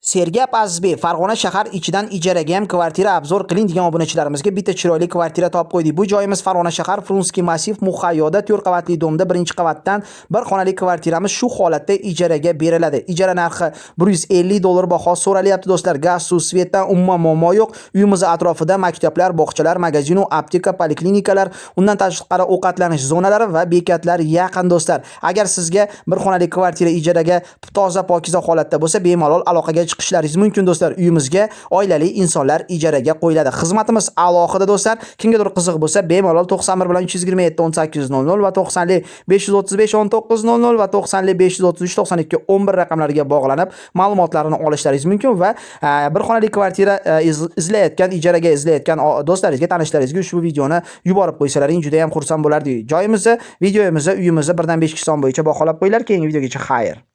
Sergap Azizbek, Farg'ona shahar ichidan ijaraga ham kvartira обзор qiling degan obunachilarimizga bitta chiroyli kvartira topib qo'ydik. Bu joyimiz Farg'ona shahar, Frunskiy massiv, Muhayyoda 4 qavatli domda 1-qavatdan bir xonali kvartiramiz shu holatda ijaraga beriladi. Ijara narxi $150 baho so'ralyapti, do'stlar. Gaz, suv, свет dan umuman muammo yo'q. Uyimiz atrofida maktablar, bog'chalar, magazin, apteka, poliklinikalar, undan tashqari ovqatlanish zonalari va bekatlar yaqin, do'stlar. Agar sizga bir xonali kvartira ijaraga toza, pokiza holatda bo'lsa, bemalol aloqaga chiqishlaringiz mumkin, do'stlar. Uyimizga oilali insonlar ijaraga qo'yiladi. Xizmatimiz alohida, do'stlar. Kimgadir qiziq bo'lsa, bemalol 91 bilan 327 18 00 va 90 535 19 00 va 90 533 92 11 raqamlariga bog'lanib, ma'lumotlarni olishlaringiz mumkin va bir xonali kvartira izlayotgan, ijaraga izlayotgan do'stlaringizga, tanishlaringizga ushbu videoni yuborib qo'ysalaring, juda ham xursand bo'lardik. Joyimizni, videomizni, uyimizni 1 dan 5 son bo'yicha baholab qo'yinglar. Keyingi videogacha xayr.